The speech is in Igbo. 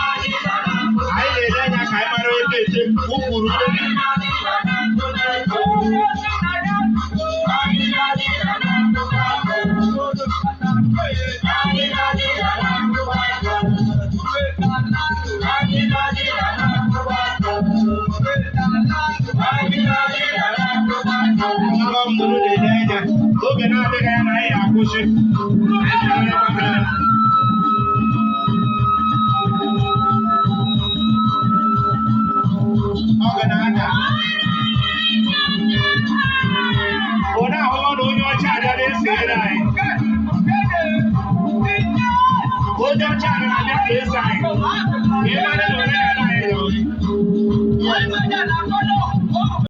Anyị na-ele anya ka anyị mara ebe ete ụkwụrụ. Ọgọ mgburu na-ele anya oge na-adịghị anya na anyị akwụsị. Anyị na-elekwa. Ọ ga na-ada. Ọ na-ahụla na onye ọcha abịa na-esere anyị. Onye ọcha na-abịa ka ese anyị. Ka ị mara na